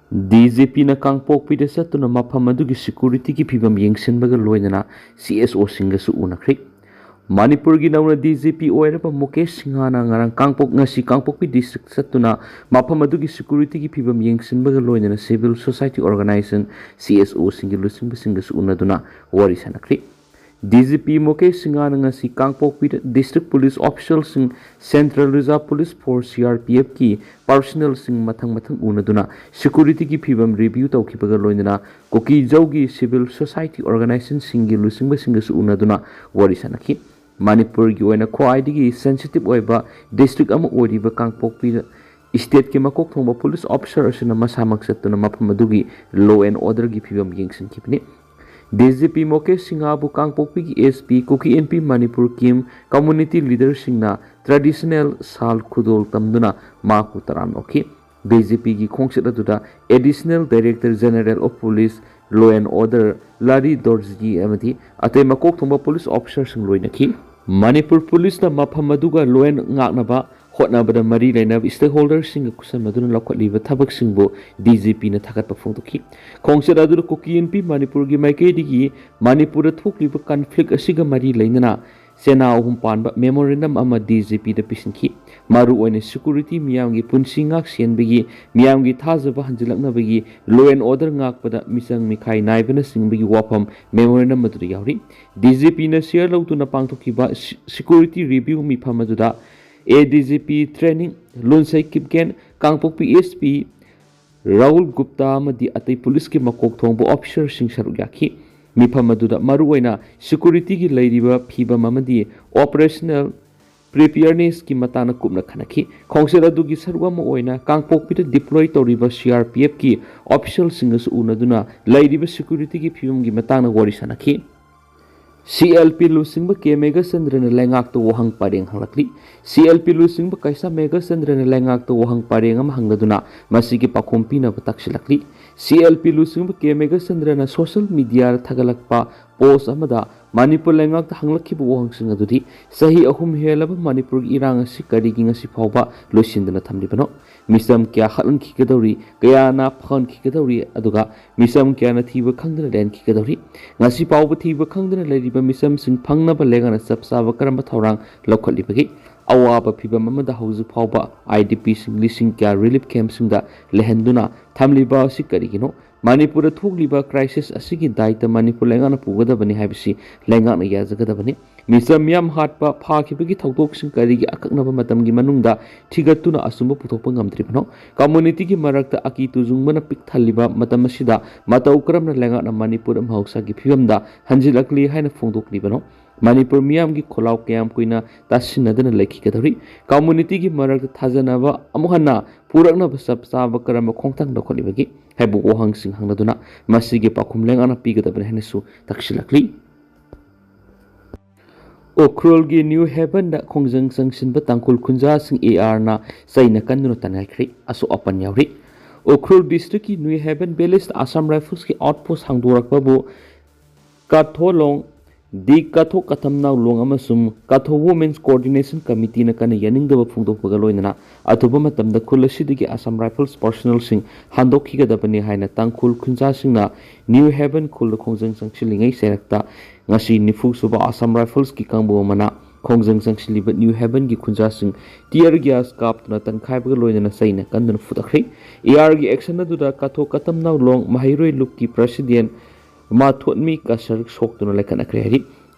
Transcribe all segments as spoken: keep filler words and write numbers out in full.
D G ꯄꯤꯅ ꯀꯥꯡꯄꯣꯛꯄꯤꯗ ꯆꯠꯇꯨꯅ ꯃꯐꯝ ꯑꯗꯨꯒꯤ ꯁꯦꯀ꯭ꯌꯨꯔꯤꯇꯤꯒꯤ ꯐꯤꯕꯝ ꯌꯦꯡꯁꯤꯟꯕꯒ ꯂꯣꯏꯅꯅ ꯁꯤ ꯑꯦꯁ ꯑꯣꯁꯤꯡꯒꯁꯨ ꯎꯅꯈ꯭ꯔꯦ꯫ ꯃꯅꯤꯄꯨꯔꯒꯤ ꯅꯧꯅ ꯗꯤ ꯖꯤ ꯄꯤ ꯑꯣꯏꯔꯕ ꯃꯨꯀꯦꯁ ꯁꯤꯡꯍꯥꯅ ꯉꯔꯥꯡ ꯀꯥꯡꯄꯣꯛ ꯉꯁꯤ ꯀꯥꯡꯄꯣꯛꯄꯤ ꯗꯤꯁꯇ꯭ꯔꯤꯛ ꯆꯠꯇꯨꯅ ꯃꯐꯝ ꯑꯗꯨꯒꯤ ꯁꯦꯀ꯭ꯌꯨꯔꯤꯇꯤꯒꯤ ꯐꯤꯕꯝ ꯌꯦꯡꯁꯤꯟꯕꯒ ꯂꯣꯏꯅꯅ ꯁꯤꯚꯤꯜ ꯁꯣꯁꯥꯏꯇꯤ ꯑꯣꯔꯒꯅꯥꯏꯖꯦꯁꯟ ꯁꯤ ꯑꯦꯁ ꯑꯣꯁꯤꯡꯒꯤ ꯂꯨꯆꯤꯡꯕꯁꯤꯡꯒꯁꯨ ꯎꯅꯗꯨꯅ ꯋꯥꯔꯤ ꯁꯥꯟꯅꯈ꯭ꯔꯤ꯫ ꯗꯤ ꯖꯤ ꯄꯤ ꯃꯨꯀꯦꯁ ꯁꯤꯡꯍꯥꯅ ꯉꯁꯤ ꯀꯥꯡꯄꯣꯛꯄꯤꯗ ꯗꯤꯁꯇ꯭ꯔꯤꯛ ꯄꯨꯂꯤꯁ ꯑꯣꯐꯤꯁꯔꯁꯤꯡ, central reserve police force C R P ꯑꯦꯐꯀꯤ ꯄꯥꯔꯁꯣꯅꯦꯜꯁꯤꯡ ꯃꯊꯪ ꯃꯊꯪ ꯎꯅꯗꯨꯅ ꯁꯦꯀ꯭ꯌꯨꯔꯤꯇꯤꯒꯤ ꯐꯤꯕꯝ ꯔꯤꯚꯤꯌꯨ ꯇꯧꯈꯤꯕꯒ ꯂꯣꯏꯅꯅ ꯀꯨꯀꯤꯖꯧꯒꯤ ꯁꯤꯚꯤꯜ ꯁꯣꯁꯥꯏꯇꯤ ꯑꯣꯔꯒꯅꯥꯏꯖꯦꯁꯟꯁꯤꯡꯒꯤ ꯂꯨꯆꯤꯡꯕꯁꯤꯡꯒꯁꯨ ꯎꯅꯗꯨꯅ ꯋꯥꯔꯤ ꯁꯥꯟꯅꯈꯤ꯫ ꯃꯅꯤꯄꯨꯔꯒꯤ ꯑꯣꯏꯅ ꯈ꯭ꯋꯥꯏꯗꯒꯤ ꯁꯦꯟꯁꯤꯇꯤꯚ ꯑꯣꯏꯕ ꯗꯤꯁꯇ꯭ꯔꯤꯛ ꯑꯃ ꯑꯣꯏꯔꯤꯕ ꯀꯥꯡꯄꯣꯛꯄꯤꯗ ꯁ꯭ꯇꯦꯠꯀꯤ ꯃꯀꯣꯛ ꯊꯣꯡꯕ ꯄꯨꯂꯤꯁ ꯑꯣꯐꯤꯁꯔ ꯑꯁꯤꯅ ꯃꯁꯥꯃꯛ ꯆꯠꯇꯨꯅ ꯃꯐꯝ ꯑꯗꯨꯒꯤ ꯂꯣ ꯑꯦꯟ ꯑꯣꯔꯗꯔꯒꯤ ꯐꯤꯕꯝ ꯌꯦꯡꯁꯤꯟꯈꯤꯕꯅꯤ꯫ ꯗꯤ ꯖꯤ ꯄꯤ ꯃꯨꯀꯦꯁ ꯁꯤꯡꯍꯕꯨ ꯀꯥꯡꯄꯣꯛꯄꯤꯒꯤ ꯑꯦꯁ ꯄꯤ, ꯀꯨꯀꯤ ꯏꯟꯄꯤ ꯃꯅꯤꯄꯨꯔ ꯀꯤꯝ, ꯀꯝꯃ꯭ꯌꯨꯅꯤꯇꯤ ꯂꯤꯗꯔꯁꯤꯡꯅ ꯇ꯭ꯔꯦꯗꯤꯁꯅꯦꯜ ꯁꯥꯜ ꯈꯨꯗꯣꯜ ꯇꯝꯗꯨꯅ ꯃꯍꯥꯛꯄꯨ ꯇꯔꯥꯝꯅ ꯑꯣꯛꯈꯤ꯫ ꯗꯤ ꯖꯤ ꯄꯤꯒꯤ ꯈꯣꯡꯆꯠ ꯑꯗꯨꯗ additional director general of police, law and order, Lhari Dorji ꯑꯃꯗꯤ ꯑꯇꯩ ꯃꯀꯣꯛ ꯊꯣꯡꯕ ꯄꯨꯂꯤꯁ ꯑꯣꯐꯤꯁꯔꯁꯤꯡ ꯂꯣꯏꯅꯈꯤ꯫ ꯃꯅꯤꯄꯨꯔ ꯄꯨꯂꯤꯁꯅ ꯃꯐꯝ ꯑꯗꯨꯒ ꯂꯣ ꯑꯦꯟ ꯉꯥꯛꯅꯕ ꯍꯣꯠꯅꯕꯗ ꯃꯔꯤ ꯂꯩꯅꯕ ꯁ꯭ꯇꯦꯛꯍꯣꯜꯗꯔꯁꯤꯡꯒ ꯈꯨꯠꯁꯝꯅꯗꯨꯅ ꯂꯧꯈꯠꯂꯤꯕ ꯊꯕꯛꯁꯤꯡꯕꯨ ꯗꯤ ꯖꯤ ꯄꯤꯅ ꯊꯥꯒꯠꯄ ꯐꯣꯡꯗꯣꯛꯈꯤ꯫ ꯈꯣꯡꯆꯠ ꯑꯗꯨꯗ ꯀꯨꯀꯤ ꯏꯟꯄꯤ ꯃꯅꯤꯄꯨꯔꯒꯤ ꯃꯥꯏꯀꯩꯗꯒꯤ ꯃꯅꯤꯄꯨꯔꯗ ꯊꯣꯛꯂꯤꯕ ꯀꯟꯐ꯭ꯂꯤꯛ ꯑꯁꯤꯒ ꯃꯔꯤ ꯂꯩꯅꯅ ꯆꯦꯅꯥ ꯑꯍꯨꯝ ꯄꯥꯟꯕ ꯃꯦꯃꯣꯔꯦꯟꯗꯝ ꯑꯃ ꯗꯤ ꯖꯤ ꯄꯤꯗ ꯄꯤꯁꯤꯟꯈꯤ꯫ ꯃꯔꯨꯑꯣꯏꯅ ꯁꯦꯀ꯭ꯌꯨꯔꯤꯇꯤ, ꯃꯤꯌꯥꯝꯒꯤ ꯄꯨꯟꯁꯤ ꯉꯥꯛ ꯁꯦꯟꯕꯒꯤ, ꯃꯤꯌꯥꯝꯒꯤ ꯊꯥꯖꯕ ꯍꯟꯖꯤꯜꯂꯛꯅꯕꯒꯤ, ꯂꯣ ꯑꯦꯟ ꯑꯣꯔꯗꯔ ꯉꯥꯛꯄꯗ ꯃꯤꯆꯪ ꯃꯤꯈꯥꯏ ꯅꯥꯏꯕꯅꯆꯤꯡꯕꯒꯤ ꯋꯥꯐꯝ ꯃꯦꯃꯣꯔꯦꯟꯗꯝ ꯑꯗꯨꯗ ꯌꯥꯎꯔꯤ꯫ ꯗꯤ ꯖꯤ ꯄꯤꯅ ꯁꯤꯌꯔ ꯂꯧꯗꯨꯅ ꯄꯥꯡꯊꯣꯛꯈꯤꯕ ꯁꯤ-, ꯁꯦꯀ꯭ꯌꯨꯔꯤꯇꯤ ꯔꯤꯚꯤꯌꯨ ꯃꯤꯐꯝ ꯑꯗꯨꯗ ꯑꯦ D G P training, ꯂꯨꯟꯁꯩ Kipgen, ꯀꯥꯡꯄꯣꯛꯄꯤ ꯑꯦꯁ ꯄꯤ ꯔꯥꯍꯨꯜ ꯒꯨꯞꯇꯥ ꯑꯃꯗꯤ ꯑꯇꯩ ꯄꯨꯂꯤꯁꯀꯤ ꯃꯀꯣꯛ ꯊꯣꯡꯕ ꯑꯣꯐꯤꯁꯔꯁꯤꯡ ꯁꯔꯨꯛ ꯌꯥꯈꯤ꯫ ꯃꯤꯐꯝ ꯑꯗꯨꯗ ꯃꯔꯨꯑꯣꯏꯅ ꯁꯦꯀ꯭ꯌꯨꯔꯤꯇꯤꯒꯤ ꯂꯩꯔꯤꯕ ꯐꯤꯕꯝ ꯑꯃꯗꯤ ꯑꯣꯄꯔꯦꯁꯅꯦꯜ ꯄ꯭ꯔꯤꯄꯤꯌꯔꯅꯦꯁꯀꯤ ꯃꯇꯥꯡꯗ ꯀꯨꯞꯅ ꯈꯟꯅꯈꯤ꯫ ꯈꯣꯡꯆꯠ ꯑꯗꯨꯒꯤ ꯁꯔꯨꯛ ꯑꯃ ꯑꯣꯏꯅ ꯀꯥꯡꯄꯣꯛꯄꯤꯗ ꯗꯤꯄ꯭ꯂꯣꯏ ꯇꯧꯔꯤꯕ ꯁꯤ ꯑꯥꯔ ꯄꯤ ꯑꯦꯐꯀꯤ ꯑꯣꯐꯤꯁꯔꯁꯤꯡꯒꯁꯨ ꯎꯅꯗꯨꯅ ꯂꯩꯔꯤꯕ ꯁꯦꯀ꯭ꯌꯨꯔꯤꯇꯤꯒꯤ ꯐꯤꯕꯝꯒꯤ ꯃꯇꯥꯡꯗ ꯋꯥꯔꯤ ꯁꯥꯟꯅꯈꯤ꯫ ꯁꯤ ꯑꯦꯜ ꯄꯤ ꯂꯨꯆꯤꯡꯕ ꯀꯦ ꯃꯦꯘꯆꯟꯗ꯭ꯔꯅ ꯂꯩꯉꯥꯛꯇ ꯋꯥꯍꯪ ꯄꯔꯦꯡ ꯍꯪꯂꯛꯂꯤ꯫ ꯁꯤ ꯑꯦꯜ ꯄꯤ ꯂꯨꯆꯤꯡꯕ ꯀꯩꯁꯥ ꯃꯦꯘꯆꯟꯗ꯭ꯔꯅ ꯂꯩꯉꯥꯛꯇ ꯋꯥꯍꯪ ꯄꯔꯦꯡ ꯑꯃ ꯍꯪꯂꯗꯨꯅ ꯃꯁꯤꯒꯤ ꯄꯥꯎꯈꯨꯝ ꯄꯤꯅꯕ ꯇꯛꯁꯤꯜꯂꯛꯂꯤ꯫ ꯁꯤ ꯑꯦꯜ ꯄꯤ ꯂꯨꯆꯤꯡꯕ ꯀꯦ ꯃꯦꯘꯆꯟꯗ꯭ꯔꯅ ꯁꯣꯁꯤꯌꯦꯜ ꯃꯤꯗꯤꯌꯥꯗ ꯊꯥꯒꯠꯂꯛꯄ ꯄꯣꯁ ꯑꯃꯗ ꯃꯅꯤꯄꯨꯔ ꯂꯩꯉꯥꯛꯇ ꯍꯪꯂꯛꯈꯤꯕ ꯋꯥꯍꯪꯁꯤꯡ ꯑꯗꯨꯗꯤ, ꯆꯍꯤ ꯑꯍꯨꯝ ꯍꯦꯜꯂꯕ ꯃꯅꯤꯄꯨꯔꯒꯤ ꯏꯔꯥꯡ ꯑꯁꯤ ꯀꯔꯤꯒꯤ ꯉꯁꯤ ꯐꯥꯎꯕ ꯂꯣꯏꯁꯤꯟꯗꯅ ꯊꯝꯂꯤꯕꯅꯣ? ꯃꯤꯆꯝ ꯀꯌꯥ ꯍꯠꯍꯟꯈꯤꯒꯗꯧꯔꯤ? ꯀꯌꯥꯅ ꯐꯍꯟꯈꯤꯒꯗꯧꯔꯤ? ꯑꯗꯨꯒ ꯃꯤꯆꯝ ꯀꯌꯥꯅ ꯊꯤꯕ ꯈꯪꯗꯅ ꯂꯩꯍꯟꯈꯤꯒꯗꯧꯔꯤ? ꯉꯁꯤ ꯐꯥꯎꯕ ꯊꯤꯕ ꯈꯪꯗꯅ ꯂꯩꯔꯤꯕ ꯃꯤꯆꯝꯁꯤꯡ ꯐꯪꯅꯕ ꯂꯩꯉꯥꯛꯅ ꯆꯞ ꯆꯥꯕ ꯀꯔꯝꯕ ꯊꯧꯔꯥꯡ ꯂꯧꯈꯠꯂꯤꯕꯒꯦ? ꯑꯋꯥꯕ ꯐꯤꯚꯝ ꯑꯃꯗ ꯍꯧꯖꯤꯛ ꯐꯥꯎꯕ IDPꯁꯤꯡ ꯂꯤꯁꯤꯡ ꯀꯌꯥ relief campꯁꯤꯡꯗ ꯂꯩꯍꯟꯗꯨꯅ ꯊꯝꯂꯤꯕ ꯑꯁꯤ ꯀꯔꯤꯒꯤꯅꯣ? ꯃꯅꯤꯄꯨꯔꯗ ꯊꯣꯛꯂꯤꯕ crisis ꯑꯁꯤꯒꯤ ꯗꯥꯏꯇ ꯃꯅꯤꯄꯨꯔ ꯂꯩꯉꯥꯛꯅ ꯄꯨꯒꯗꯕꯅꯤ ꯍꯥꯏꯕꯁꯤ ꯂꯩꯉꯥꯛꯅ ꯌꯥꯖꯒꯗꯕꯅꯤ꯫ ꯃꯤꯆꯝ ꯃꯤꯌꯥꯝ ꯍꯥꯠꯄ, ꯐꯥꯈꯤꯕꯒꯤ ꯊꯧꯗꯣꯛꯁꯤꯡ ꯀꯔꯤꯒꯤ ꯑꯀꯛꯅꯕ ꯃꯇꯝꯒꯤ ꯃꯅꯨꯡꯗ ꯊꯤꯒꯠꯇꯨꯅ ꯑꯆꯨꯝꯕ ꯄꯨꯊꯣꯛꯄ ꯉꯝꯗ꯭ꯔꯤꯕꯅꯣ? Communityꯒꯤ ꯃꯔꯛꯇ ꯑꯀꯤ ꯇꯨꯖꯨꯡꯕꯅ ꯄꯤꯛ ꯊꯜꯂꯤꯕ ꯃꯇꯝ ꯑꯁꯤꯗ ꯃꯇꯧ ꯀꯔꯝꯅ ꯂꯩꯉꯥꯛꯅ ꯃꯅꯤꯄꯨꯔ ꯃꯍꯧꯁꯥꯒꯤ ꯐꯤꯕꯝꯗ ꯍꯟꯖꯤꯜꯂꯛꯂꯤ ꯍꯥꯏꯅ ꯐꯣꯡꯗꯣꯛꯂꯤꯕꯅꯣ? ꯃꯅꯤꯄꯨꯔ ꯃꯤꯌꯥꯝꯒꯤ ꯈꯣꯜꯂꯥꯎ ꯀꯌꯥꯝ ꯀꯨꯏꯅ ꯇꯥꯁꯤꯟꯅꯗꯅ ꯂꯩꯈꯤꯒꯗꯧꯔꯤ? Communityꯒꯤ ꯃꯔꯛꯇ ꯊꯥꯖꯅꯕ ꯑꯃꯨꯛ ꯍꯟꯅ ꯄꯨꯔꯛꯅꯕ ꯆꯞ ꯆꯥꯕ ꯀꯔꯝꯕ ꯈꯣꯡꯊꯥꯡ ꯂꯧꯈꯠꯂꯤꯕꯒꯦ ꯍꯥꯏꯕ ꯋꯥꯍꯪꯁꯤꯡ ꯍꯪꯂꯗꯨꯅ ꯃꯁꯤꯒꯤ ꯄꯥꯎꯈꯨꯝ ꯂꯩꯉꯥꯛꯅ ꯄꯤꯒꯗꯕꯅꯤ ꯍꯥꯏꯅꯁꯨ ꯇꯛꯁꯤꯜꯂꯛꯂꯤ꯫ ꯎꯈ꯭ꯔꯨꯜꯒꯤ ꯅ꯭ꯌꯨ ꯍꯦꯕꯟꯗ ꯈꯣꯡꯖꯪ ꯆꯪꯁꯤꯟꯕ ꯇꯥꯡꯈꯨꯜ ꯈꯨꯟꯖꯥꯁꯤꯡ ARꯅ ꯆꯩꯅ ꯀꯟꯗꯨꯅ ꯇꯟꯉꯥꯏꯈ꯭ꯔꯦ꯫ ꯑꯁꯣꯛ ꯑꯄꯟ ꯌꯥꯎꯔꯤ꯫ ꯎꯈ꯭ꯔꯨꯜ districtꯀꯤ ꯅ꯭ꯌꯨ ꯍꯦꯕꯟ villageꯇ Assam Riflesꯀꯤ outpost ꯍꯥꯡꯗꯣꯔꯛꯄꯕꯨ ꯀꯥꯊꯣꯂꯣꯡ ꯗꯤ ꯀꯥꯊꯣ ꯀꯊꯝꯅꯥꯎ ꯂꯣꯡ ꯑꯃꯁꯨꯡ ꯀꯥꯊꯣ Women's Coordination Committeeꯅ ꯀꯟꯅ ꯌꯥꯅꯤꯡꯗꯕ ꯐꯣꯡꯗꯣꯛꯄꯒ ꯂꯣꯏꯅꯅ ꯑꯊꯨꯕ ꯃꯇꯝꯗ ꯈꯨꯜ ꯑꯁꯤꯗꯒꯤ Assam Rifles personnelꯁꯤꯡ ꯍꯟꯗꯣꯛꯈꯤꯒꯗꯕꯅꯤ ꯍꯥꯏꯅ ꯇꯥꯡꯈꯨꯜ ꯈꯨꯟꯖꯥꯁꯤꯡꯅ ꯅ꯭ꯌꯨ ꯍꯦꯕꯟ ꯈꯨꯜꯗ ꯈꯣꯡꯖꯪ ꯆꯪꯁꯤꯜꯂꯤꯉꯩ ꯆꯩꯔꯛꯇ ꯉꯁꯤ ꯅꯤꯐꯨ ꯁꯨꯕ Assam Riflesꯀꯤ ꯀꯥꯡꯕꯨ ꯑꯃꯅ ꯈꯣꯡꯖꯪ ꯆꯪꯁꯤꯜꯂꯤꯕ ꯅ꯭ꯌꯨ ꯍꯦꯕꯟꯒꯤ ꯈꯨꯟꯖꯥꯁꯤꯡ tear gas ꯀꯥꯞꯇꯨꯅ ꯇꯟꯈꯥꯏꯕꯒ ꯂꯣꯏꯅꯅ ꯆꯩꯅ ꯀꯟꯗꯨꯅ ꯐꯨꯗꯈ꯭ꯔꯦ꯫ ARꯒꯤ action ꯑꯗꯨꯗ ꯀꯥꯊꯣ ꯀꯇꯝꯅꯥꯎ ꯂꯣꯡ ꯃꯍꯩꯔꯣꯏ ꯂꯨꯞꯀꯤ president ꯃꯥꯊꯣꯠꯃꯤ ꯀꯁꯔ ꯁꯣꯛꯇꯨꯅ ꯂꯩꯈꯠꯅꯈ꯭ꯔꯦ ꯍꯥꯏꯔꯤ꯫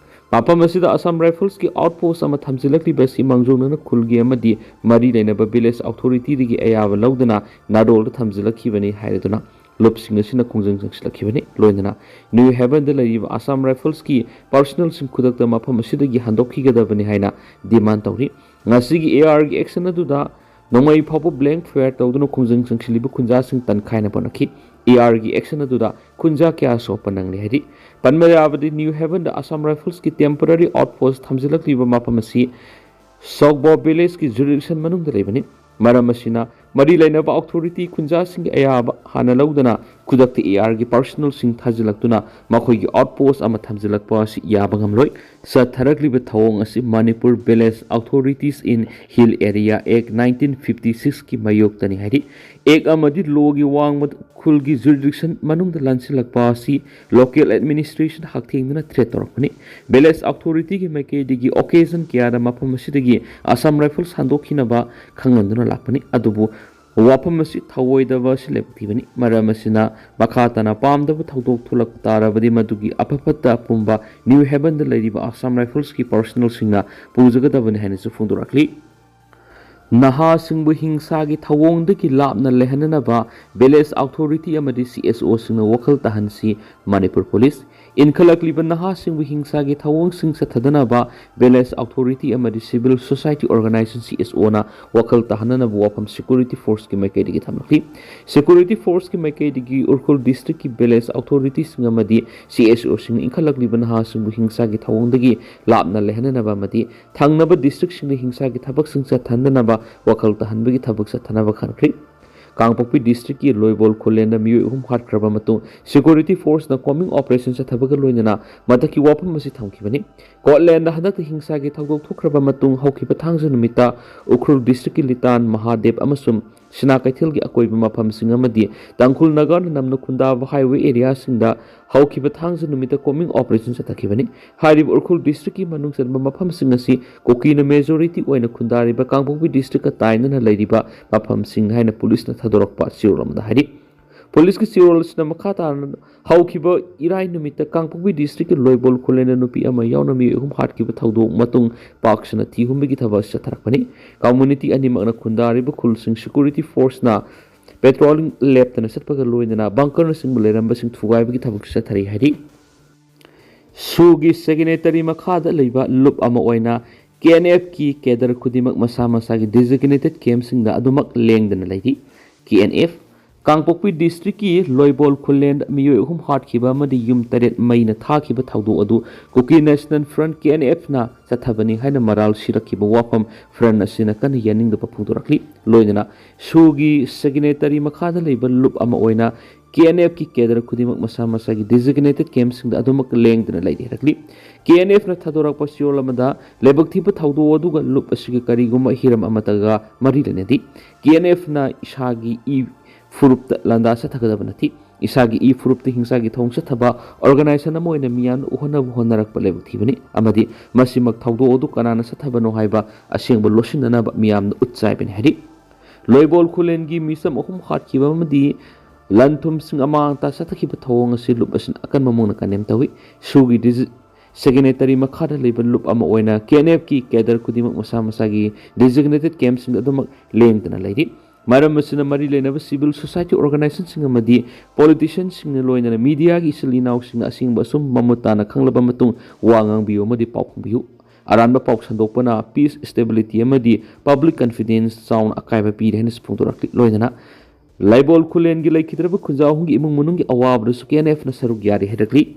ꯃꯐꯝ ꯑꯁꯤꯗ Assam Riflesꯀꯤ outpost ꯑꯃ ꯊꯝꯖꯤꯜꯂꯛꯂꯤꯕ ꯑꯁꯤ ꯃꯥꯡꯖꯧꯅꯅ ꯈꯨꯜꯒꯤ ꯑꯃꯗꯤ ꯃꯔꯤ ꯂꯩꯅꯕ village authorityꯗꯒꯤ ꯑꯌꯥꯕ ꯂꯧꯗꯨꯅ ꯅꯥꯗꯣꯜꯗ ꯊꯝꯖꯤꯜꯂꯛꯈꯤꯕꯅꯤ ꯍꯥꯏꯔꯗꯨꯅ ꯂꯨꯞꯁꯤꯡ ꯑꯁꯤꯅ ꯈꯣꯡꯖꯪ ꯆꯪꯁꯤꯜꯂꯛꯈꯤꯕꯅꯤ꯫ ꯂꯣꯏꯅꯅ ꯅ꯭ꯌꯨ ꯍꯦꯕꯟꯗ ꯂꯩꯔꯤꯕ Assam Riflesꯀꯤ personnelꯁꯤꯡ ꯈꯨꯗꯛꯇ ꯃꯐꯝ ꯑꯁꯤꯗꯒꯤ ꯍꯟꯗꯣꯛꯈꯤꯒꯗꯕꯅꯤ ꯍꯥꯏꯅ demand ꯇꯧꯔꯤ꯫ ꯉꯁꯤꯒꯤ ARꯒꯤ action ꯑꯗꯨꯗ ꯅꯣꯡꯃꯩ ꯐꯥꯎꯕ blank fire ꯇꯧꯗꯨꯅ ꯈꯣꯡꯖꯪ ꯆꯪꯁꯤꯜꯂꯤꯕ ꯈꯨꯟꯖꯥꯁꯤꯡ ꯇꯟꯈꯥꯏꯅꯕ ꯍꯣꯠꯅꯈꯤ꯫ ARꯒꯤ action ꯑꯗꯨꯗ ꯈꯨꯟꯖꯥ ꯀꯌꯥ ꯁꯣꯛꯄ ꯅꯪꯂꯦ ꯍꯥꯏꯔꯤ꯫ ꯄꯟꯕ ꯌꯥꯕꯗꯤ ꯅ꯭ꯌꯨ ꯍꯦꯕꯟꯗ Assam Riflesꯀꯤ temporary outpost ꯊꯝꯖꯤꯜꯂꯛꯂꯤꯕ ꯃꯐꯝ ꯑꯁꯤ ꯁꯣꯛꯕꯣ villageꯀꯤ jurisdiction ꯃꯅꯨꯡꯗ ꯂꯩꯕꯅꯤ꯫ ꯃꯔꯝ ꯑꯁꯤꯅ ꯃꯔꯤ ꯂꯩꯅꯕ ꯑꯣꯊꯣꯔꯤꯇꯤ ꯈꯨꯟꯖꯥꯁꯤꯡꯒꯤ ꯑꯌꯥꯕ ꯍꯥꯟꯅ ꯂꯧꯗꯅ ꯈꯨꯗꯛꯇ ꯑꯦ ꯑꯥꯔꯒꯤ ꯄꯥꯔꯁꯣꯅꯦꯜꯁꯤꯡ ꯊꯥꯖꯤꯜꯂꯛꯇꯨꯅ ꯃꯈꯣꯏꯒꯤ ꯑꯥꯎꯠ ꯄꯣꯁ ꯑꯃ ꯊꯝꯖꯤꯜꯂꯛꯄ ꯑꯁꯤ ꯌꯥꯕ ꯉꯝꯂꯣꯏ꯫ ꯆꯠꯊꯔꯛꯂꯤꯕ ꯊꯧꯑꯣꯡ ꯑꯁꯤ Manipur Village Authorities in Hill Area Act nineteen fifty sixꯀꯤ ꯃꯥꯌꯣꯛꯇꯅꯤ ꯍꯥꯏꯔꯤ꯫ ꯑꯦꯛ ꯑꯃꯗꯤ ꯂꯣꯒꯤ ꯋꯥꯡꯃ ꯈꯨꯜꯒꯤ ꯖꯨꯔꯤꯗꯤꯛꯁꯟ ꯃꯅꯨꯡꯗ ꯂꯥꯟꯁꯤꯜꯂꯛꯄ ꯑꯁꯤ ꯂꯣꯀꯦꯜ ꯑꯦꯗꯃꯤꯅꯤꯁꯇ꯭ꯔꯦꯁꯟ ꯍꯛꯊꯦꯡꯅꯅ ꯊ꯭ꯔꯦꯠ ꯇꯧꯔꯛꯄꯅꯤ꯫ ꯚꯤꯂꯦꯖ ꯑꯣꯊꯣꯔꯤꯇꯤꯒꯤ ꯃꯥꯏꯀꯩꯗꯒꯤ ꯑꯣꯀꯦꯖꯟ ꯀꯌꯥꯗ ꯃꯐꯝ ꯑꯁꯤꯗꯒꯤ ꯑꯁꯥꯝ ꯔꯥꯏꯐꯜꯁ ꯁꯟꯗꯣꯛꯈꯤꯅꯕ ꯈꯪꯍꯟꯗꯨꯅ ꯂꯥꯛꯄꯅꯤ꯫ ꯑꯗꯨꯕꯨ ꯋꯥꯐꯝ ꯑꯁꯤ ꯊꯧꯑꯣꯏꯗꯕ ꯑꯁꯤ ꯂꯥꯏꯕꯛ ꯊꯤꯕꯅꯤ꯫ ꯃꯔꯝ ꯑꯁꯤꯅ ꯃꯈꯥ ꯇꯥꯅ ꯄꯥꯝꯗꯕ ꯊꯧꯗꯣꯛ ꯊꯣꯛꯂꯛꯄ ꯇꯥꯔꯕꯗꯤ ꯃꯗꯨꯒꯤ ꯑꯐ ꯐꯠꯇ ꯄꯨꯝꯕ ꯅ꯭ꯌꯨ ꯍꯦꯕꯟꯗ ꯂꯩꯔꯤꯕ ꯑꯁꯥꯝ ꯔꯥꯏꯐꯜꯁꯀꯤ ꯄꯥꯔꯁꯣꯅꯦꯜꯁꯤꯡꯅ ꯄꯨꯖꯒꯗꯕꯅꯤ ꯍꯥꯏꯅꯁꯨ ꯐꯣꯡꯗꯣꯔꯛꯂꯤ꯫ ꯅꯍꯥꯁꯤꯡꯕꯨ ꯍꯤꯡꯁꯥꯒꯤ ꯊꯧꯑꯣꯡꯗꯒꯤ ꯂꯥꯞꯅ ꯂꯩꯍꯟꯅꯅꯕ ꯚꯤꯂꯦꯖ ꯑꯣꯊꯣꯔꯤꯇꯤ ꯑꯃꯗꯤ ꯁꯤ ꯑꯦꯁ ꯑꯣꯁꯤꯡꯅ ꯋꯥꯈꯜ ꯇꯥꯍꯟꯁꯤ꯫ ꯃꯅꯤꯄꯨꯔ ꯄꯨꯂꯤꯁ꯫ ꯏꯟꯈꯠꯂꯛꯂꯤꯕ ꯅꯍꯥꯁꯤꯡꯕꯨ ꯍꯤꯡꯁꯥꯒꯤ ꯊꯧꯑꯣꯡꯁꯤꯡ ꯆꯠꯊꯗꯅꯕ ꯚꯤꯂꯦꯖ ꯑꯣꯊꯣꯔꯤꯇꯤ ꯑꯃꯗꯤ civil society organization, C S ꯑꯣꯅ ꯋꯥꯈꯜ ꯇꯥꯍꯟꯅꯅꯕ ꯋꯥꯐꯝ ꯁꯦꯀ꯭ꯌꯨꯔꯤꯇꯤ ꯐꯣꯔꯁꯀꯤ ꯃꯥꯏꯀꯩꯗꯒꯤ ꯊꯝꯂꯛꯂꯤ꯫ ꯁꯦꯀ꯭ꯌꯨꯔꯤꯇꯤ ꯐꯣꯔꯁꯀꯤ ꯃꯥꯏꯀꯩꯗꯒꯤ ꯎꯈ꯭ꯔꯨꯜ ꯗꯤꯁꯇ꯭ꯔꯤꯛꯀꯤ ꯚꯤꯂꯦꯖ ꯑꯣꯊꯣꯔꯤꯇꯤꯁꯤꯡ ꯑꯃꯗꯤ ꯁꯤ ꯑꯦꯁ ꯑꯣꯁꯤꯡꯅ ꯏꯟꯈꯠꯂꯛꯂꯤꯕ ꯅꯍꯥꯁꯤꯡꯕꯨ ꯍꯤꯡꯁꯥꯒꯤ ꯊꯧꯑꯣꯡꯗꯒꯤ ꯂꯥꯞꯅ ꯂꯩꯍꯟꯅꯅꯕ ꯑꯃꯗꯤ ꯊꯪꯅꯕ ꯗꯤꯁꯇ꯭ꯔꯤꯛꯁꯤꯡꯗ ꯍꯤꯡꯁꯥꯒꯤ ꯊꯕꯛꯁꯤꯡ ꯆꯠꯊꯍꯟꯗꯅꯕ ꯋꯥꯈꯜ ꯇꯥꯍꯟꯕꯒꯤ ꯊꯕꯛ ꯆꯠꯊꯅꯕ ꯈꯟꯈ꯭ꯔꯤ꯫ ꯀꯥꯡꯄꯣꯛꯄꯤ ꯗꯤꯁꯇ꯭ꯔꯤꯛꯀꯤ ꯂꯣꯏꯕꯣꯜ ꯈꯨꯂꯦꯟꯗ ꯃꯤꯑꯣꯏ ꯑꯍꯨꯝ ꯍꯥꯠꯈ꯭ꯔꯕ ꯃꯇꯨꯡ ꯁꯦꯀ꯭ꯌꯨꯔꯤꯇꯤ ꯐꯣꯔꯁꯅ ꯀꯣꯝꯕꯤꯡ ꯑꯣꯄꯔꯦꯁꯟ ꯆꯠꯊꯕꯒ ꯂꯣꯏꯅꯅ ꯃꯊꯛꯀꯤ ꯋꯥꯐꯝ ꯑꯁꯤ ꯊꯝꯈꯤꯕꯅꯤ꯫ ꯀꯣꯠꯂꯦꯟꯗ ꯍꯟꯗꯛꯇ ꯍꯤꯡꯁꯥꯒꯤ ꯊꯧꯗꯣꯛ ꯊꯣꯛꯈ꯭ꯔꯕ ꯃꯇꯨꯡ ꯍꯧꯈꯤꯕ ꯊꯥꯡꯖ ꯅꯨꯃꯤꯠꯇ ꯎꯈ꯭ꯔꯨꯜ ꯗꯤꯁꯇ꯭ꯔꯤꯛꯀꯤ ꯂꯤꯇꯥꯟ ꯃꯍꯥꯗꯦꯕ ꯑꯃꯁꯨꯡ ꯁꯤꯅꯥ ꯀꯩꯊꯦꯜꯒꯤ ꯑꯀꯣꯏꯕ ꯃꯐꯝꯁꯤꯡ ꯑꯃꯗꯤ ꯇꯥꯡꯈꯨꯜ ꯅꯒꯔꯅ ꯅꯝꯅ ꯈꯨꯟꯗꯥꯕ ꯍꯥꯏꯋꯦ ꯑꯦꯔꯤꯌꯥꯁꯤꯡꯗ ꯍꯧꯈꯤꯕ ꯊꯥꯡꯖ ꯅꯨꯃꯤꯠꯇ ꯀꯣꯝꯕꯤꯡ ꯑꯣꯄꯔꯦꯁꯟ ꯆꯠꯊꯈꯤꯕꯅꯤ꯫ ꯍꯥꯏꯔꯤꯕ ꯎꯈ꯭ꯔꯨꯜ ꯗꯤꯁꯇ꯭ꯔꯤꯛꯀꯤ ꯃꯅꯨꯡ ꯆꯟꯕ ꯃꯐꯝꯁꯤꯡ ꯑꯁꯤ ꯀꯨꯀꯤꯅ ꯃꯦꯖꯣꯔꯤꯇꯤ ꯑꯣꯏꯅ ꯈꯨꯟꯗꯥꯔꯤꯕ ꯀꯥꯡꯄꯣꯛꯄꯤ ꯗꯤꯁꯇ꯭ꯔꯤꯛꯀ ꯇꯥꯏꯅꯅ ꯂꯩꯔꯤꯕ ꯃꯐꯝꯁꯤꯡ ꯍꯥꯏꯅ ꯄꯨꯂꯤꯁꯅ ꯊꯥꯗꯣꯔꯛꯄ ꯆꯦꯔꯣꯜ ꯑꯃꯗ ꯍꯥꯏꯔꯤ꯫ ꯄꯨꯂꯤꯁꯀꯤ ꯆꯦꯔꯣꯜ ꯑꯁꯤꯅ ꯃꯈꯥ ꯇꯥꯅ ꯍꯧꯈꯤꯕ ꯏꯔꯥꯏ ꯅꯨꯃꯤꯠꯇ ꯀꯥꯡꯄꯣꯛꯄꯤ ꯗꯤꯁꯇ꯭ꯔꯤꯛꯀꯤ ꯂꯣꯏꯕꯣꯜ ꯈꯨꯂꯦꯟꯗ ꯅꯨꯄꯤ ꯑꯃ ꯌꯥꯎꯅ ꯃꯤꯑꯣꯏ ꯑꯍꯨꯝ ꯍꯥꯠꯈꯤꯕ ꯊꯧꯗꯣꯛ ꯃꯇꯨꯡ ꯄꯥꯛ ꯁꯟꯅ ꯊꯤ ꯍꯨꯝꯕꯒꯤ ꯊꯕꯛ ꯑꯁꯤ ꯆꯠꯊꯔꯛꯄꯅꯤ꯫ ꯀꯝꯃꯨꯅꯤꯇꯤ ꯑꯅꯤꯃꯛꯅ ꯈꯨꯟꯗꯥꯔꯤꯕ ꯈꯨꯜꯁꯤꯡ ꯁꯦꯀ꯭ꯌꯨꯔꯤꯇꯤ ꯐꯣꯔꯁꯅ ꯄꯦꯇ꯭ꯔꯣꯂꯤꯡ ꯂꯦꯞꯇꯅ ꯆꯠꯄꯒ ꯂꯣꯏꯅꯅ ꯕꯪꯀꯔꯅꯆꯤꯡꯕ ꯂꯩꯔꯝꯕꯁꯤꯡ ꯊꯨꯒꯥꯏꯕꯒꯤ ꯊꯕꯛꯁꯨ ꯆꯠꯊꯔꯤ ꯍꯥꯏꯔꯤ꯫ ꯁꯨꯒꯤ ꯁꯦꯀ꯭ꯔꯦꯇꯔꯤ ꯃꯈꯥꯗ ꯂꯩꯕ ꯂꯨꯞ ꯑꯃ ꯑꯣꯏꯅ ꯀꯦ ꯑꯦꯟ ꯑꯦꯐꯀꯤ ꯀꯦꯗꯔ ꯈꯨꯗꯤꯡꯃꯛ ꯃꯁꯥ ꯃꯁꯥꯒꯤ ꯗꯤꯖꯤꯒꯅꯦꯇꯦꯠ ꯀꯦꯝꯞꯁꯤꯡꯗ ꯑꯗꯨꯃꯛ ꯂꯦꯡꯗꯅ ꯂꯩꯔꯤ꯫ ꯀꯦ ꯑꯦꯟ ꯑꯦꯐ ꯀꯥꯡꯄꯣꯛꯄꯤ ꯗꯤꯁꯇ꯭ꯔꯤꯛꯀꯤ ꯂꯣꯏꯕꯣꯜ ꯈꯨꯂꯦꯟꯗ ꯃꯤꯑꯣꯏ ꯑꯍꯨꯝ ꯍꯥꯠꯈꯤꯕ ꯑꯃꯗꯤ ꯌꯨꯝ ꯇꯔꯦꯠ ꯃꯩꯅ ꯊꯥꯈꯤꯕ ꯊꯧꯗꯣꯛ ꯑꯗꯨ ꯀꯨꯀꯤ ꯅꯦꯁꯅꯦꯜ ꯐ꯭ꯔꯟꯠ, ꯀꯦ ꯑꯦꯟ ꯑꯦꯐꯅ ꯆꯠꯊꯕꯅꯤ ꯍꯥꯏꯅ ꯃꯔꯥꯜ ꯁꯤꯔꯛꯈꯤꯕ ꯋꯥꯐꯝ ꯐ꯭ꯔꯟꯠ ꯑꯁꯤꯅ ꯀꯟꯅ ꯌꯥꯅꯤꯡꯗꯕ ꯐꯣꯡꯗꯣꯔꯛꯂꯤ꯫ ꯂꯣꯏꯅꯅ ꯁꯨꯒꯤ ꯁꯤꯒꯅꯦꯇꯔꯤ ꯃꯈꯥꯗ ꯂꯩꯕ ꯂꯨꯞ ꯑꯃ ꯑꯣꯏꯅ ꯀꯦ ꯑꯦꯟ ꯑꯦꯐꯀꯤ ꯀꯦꯗꯔ ꯈꯨꯗꯤꯡꯃꯛ ꯃꯁꯥ ꯃꯁꯥꯒꯤ ꯗꯤꯖꯤꯒꯅꯦꯇꯦꯗ ꯀꯦꯝꯞꯁꯤꯡꯗ ꯑꯗꯨꯃꯛ ꯂꯦꯡꯗꯅ ꯂꯩꯔꯤ ꯍꯥꯏꯔꯛꯂꯤ꯫ ꯀꯦ ꯑꯦꯟ ꯑꯦꯐꯅ ꯊꯥꯗꯣꯔꯛꯄ ꯆꯦꯔꯣꯜ ꯑꯃꯗ ꯂꯥꯏꯕꯛ ꯊꯤꯕ ꯊꯧꯗꯣꯛ ꯑꯗꯨꯒ ꯂꯨꯞ ꯑꯁꯤꯒꯤ ꯀꯔꯤꯒꯨꯝꯕ ꯍꯤꯔꯝ ꯑꯃꯠꯇꯒ ꯃꯔꯤ ꯂꯩꯅꯗꯦ꯫ ꯀꯦ ꯑꯦꯟ ꯑꯦꯐꯅ ꯏꯁꯥꯒꯤ ꯏ ꯐꯨꯔꯨꯞꯇ ꯂꯥꯟꯗꯥ ꯆꯠꯊꯒꯗꯕ ꯅꯠꯇꯦ꯫ ꯏꯁꯥꯒꯤ ꯏ ꯐꯨꯔꯨꯞꯇ ꯍꯤꯡꯁꯥꯒꯤ ꯊꯧꯑꯣꯡ ꯆꯠꯊꯕ ꯑꯣꯔꯒꯅꯥꯏꯖꯦꯁꯟ ꯑꯃ ꯑꯣꯏꯅ ꯃꯤꯌꯥꯝꯅ ꯎꯍꯟꯅꯕ ꯍꯣꯠꯅꯔꯛꯄ ꯂꯥꯏꯕꯛ ꯊꯤꯕꯅꯤ ꯑꯃꯗꯤ ꯃꯁꯤꯃꯛ ꯊꯧꯗꯣꯛ ꯑꯗꯨ ꯀꯅꯥꯅ ꯆꯠꯊꯕꯅꯣ ꯍꯥꯏꯕ ꯑꯁꯦꯡꯕ ꯂꯣꯠꯁꯤꯟꯅꯅꯕ ꯃꯤꯌꯥꯝꯅ ꯎꯠ ꯆꯥꯏꯕꯅꯤ ꯍꯥꯏꯔꯤ꯫ ꯂꯣꯏꯕꯣꯜ ꯈꯨꯂꯦꯟꯒꯤ ꯃꯤꯆꯝ ꯑꯍꯨꯝ ꯍꯥꯠꯈꯤꯕ ꯑꯃꯗꯤ ꯂꯟ ꯊꯨꯝꯁꯤꯡ ꯑꯃꯥꯡ ꯑꯇꯥ ꯆꯠꯊꯈꯤꯕ ꯊꯧꯑꯣꯡ ꯑꯁꯤ ꯂꯨꯞ ꯑꯁꯤꯅ ꯑꯀꯟꯕ ꯃꯑꯣꯡꯗ ꯀꯟꯗꯦꯝ ꯇꯧꯏ꯫ ꯁꯨꯒꯤ ꯗꯤꯖꯤ-, ꯁꯤꯒꯅꯦꯇꯔꯤ ꯃꯈꯥꯗ ꯂꯩꯕ ꯂꯨꯞ ꯑꯃ ꯑꯣꯏꯅ ꯀꯦ ꯑꯦꯟ ꯑꯦꯐꯀꯤ ꯀꯦꯗꯔ ꯈꯨꯗꯤꯡꯃꯛ ꯃꯁꯥ ꯃꯁꯥꯒꯤ ꯗꯤꯖꯤꯒꯅꯦꯇꯦꯗ ꯀꯦꯝꯞꯁꯤꯡꯗ ꯑꯗꯨꯃꯛ ꯂꯦꯡꯗꯅ ꯂꯩꯔꯤ꯫ ꯃꯔꯝ ꯑꯁꯤꯅ ꯃꯔꯤ ꯂꯩꯅꯕ ꯁꯤꯚꯤꯜ ꯁꯣꯁꯥꯏꯇꯤ ꯑꯣꯔꯒꯅꯥꯏꯖꯦꯁꯟꯁꯤꯡ ꯑꯃꯗꯤ ꯄꯣꯂꯤꯇꯤꯁꯤꯌꯟꯁꯤꯡꯅ ꯂꯣꯏꯅꯅ ꯃꯤꯗꯤꯌꯥꯒꯤ ꯏꯆꯤꯜ ꯏꯅꯥꯎꯁꯤꯡꯅ ꯑꯁꯦꯡꯕ ꯑꯆꯨꯝꯕ ꯃꯃꯨꯠ ꯇꯥꯅ ꯈꯪꯂꯕ ꯃꯇꯨꯡ ꯋꯥ ꯉꯥꯡꯕꯤꯌꯨ ꯑꯃꯗꯤ ꯄꯥꯎ ꯐꯣꯡꯕꯤꯌꯨ꯫ ꯑꯔꯥꯟꯕ ꯄꯥꯎ ꯁꯟꯗꯣꯛꯄꯅ ꯄꯤꯁ ꯁ꯭ꯇꯦꯕꯤꯂꯤꯇꯤ ꯑꯃꯗꯤ ꯄꯕ꯭ꯂꯤꯛ ꯀꯟꯐꯤꯗꯦꯟꯁ ꯆꯥꯎꯅ ꯑꯀꯥꯏꯕ ꯄꯤꯔꯦ ꯍꯥꯏꯅꯁꯨ ꯐꯣꯡꯗꯣꯔꯛꯂꯤ꯫ ꯂꯣꯏꯅꯅ ꯂꯥꯏꯕꯣꯜ ꯈꯨꯂꯦꯟꯒꯤ ꯂꯩꯈꯤꯗ꯭ꯔꯕ ꯈꯨꯟꯖꯥꯎ ꯑꯍꯨꯝꯒꯤ ꯏꯃꯨꯡ ꯃꯅꯨꯡꯒꯤ ꯑꯋꯥꯕꯗꯁꯨ ꯀꯦ ꯑꯦꯟ ꯑꯦꯐꯅ ꯁꯔꯨꯛ ꯌꯥꯔꯤ ꯍꯥꯏꯔꯛꯂꯤ꯫